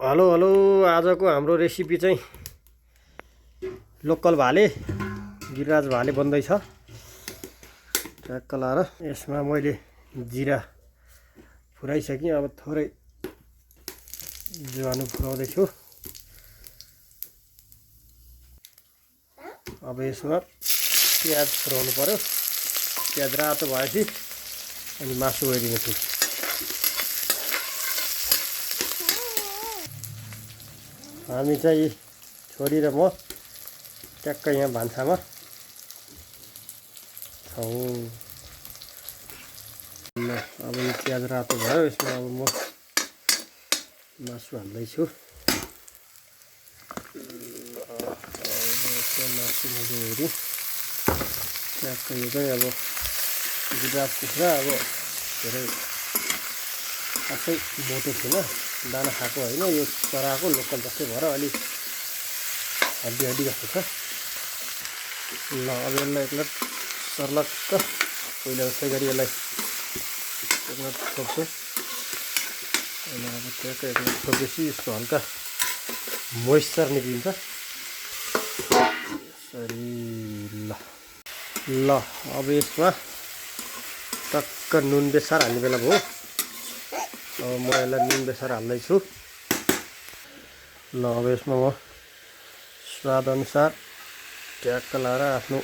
Hello hello आजको हाम्रो recipe चाहिँ लोकल भाले गिरिराज भाले बन्दैछ। ट्याक्क लाएर यसमा मैले जिरा फुराइसकेँ। अब थोरै ज्वानो फुराउँदैछु। अब यसमा प्याज फुराउनु पर्यो। प्याज रातो भएपछि अनि मासु गइदिन्छु। हामी चाहिँ छोरी र म ट्याक्क यहाँ भान्सामा छौँ। अब यो प्याज रातो भयो। यसमा अब म मासु हाल्दैछु। मासु मैले हेरेँ ट्याक्क यो चाहिँ अब गिरिराज कुखुरा अब धेरै खासै मोटो थिएन, दाना खाएको होइन। यो चराको लोकल जस्तै भएर अलि हड्डी हड्डी जस्तो छ। ल अब यसलाई एकलट सर्लक्क पहिला जस्तै गरी यसलाई एकलट छोप्छु। अनि अब ट्याक्क एकलट छोपेपछि यसको हल्का मोइस्चर निक्लिन्छ यसरी। ल अब यसमा टक्क नुन बेसार हाल्ने बेला भयो। अब म यसलाई नुन बेसार हाल्दैछु। ल अब यसमा म स्वाद अनुसार ट्याक्क लाएर आफ्नो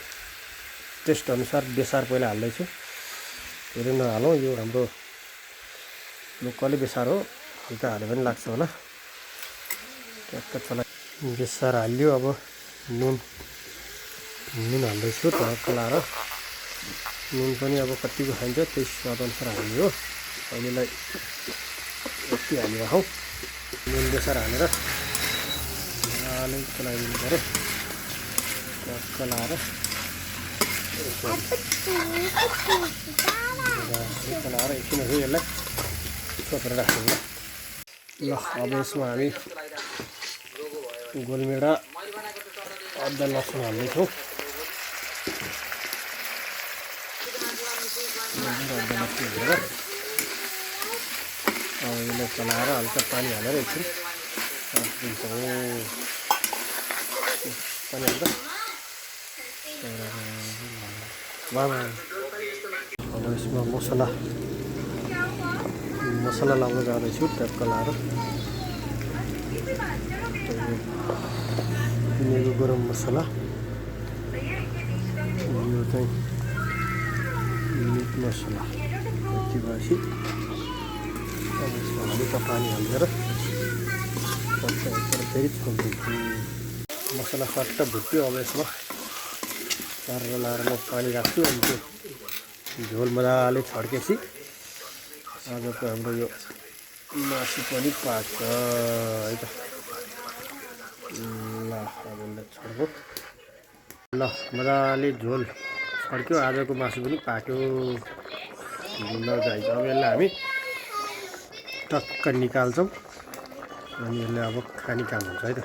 टेस्ट अनुसार बेसार पहिला हाल्दैछु। धेरै नहालौँ, यो हाम्रो लोकलै बेसार हो, हल्का हाल्यो भने लाग्छ होला। ट्याक्क चला बेसार हाल्यो। अब नुन हाल्दैछु ट्याक्क लाएर। नुन पनि अब कतिको खान्छ त्यही स्वाद अनुसार हाल्ने हो। अहिलेलाई यति हालिराखौँ। नुन बेसार हालेर मजाले चलाइदिनु पऱ्यो ट्याक्क लाएर। चलाएर एकछिनहरू यसलाई छोपेर राख्छौँ। ल अब यसमा हामी गोलमेडा अदुवा लसुन हाल्दैछौँ। हालेर अब यसलाई चलाएर हल्का पानी हालेर एकछिन राखिदिन्छौँ। पानी हाल्दा अब यसमा मसला लाउन जाँदैछु ट्याक्क लाएर। किनेको गरम मसला, यो चाहिँ मिट मसला। यति भएपछि अब यसमा हल्का पानी हालेर फेरि छोपिदिन्छु। मसला सट्ट भुट्यो। अब यसमा पारेर लाएर म पानी राख्छु। अनि त्यो झोल मजाले छड्केपछि आजको हाम्रो यो मासु पनि पाक्छ है त। ल अब यसलाई छड्को। ल मजाले झोल छड्क्यो। आजको मासु पनि पाक्यो। ल गाइस अब यसलाई हामी टक्क निकाल्छौँ। अनि यसले अब खाने काम हुन्छ है त।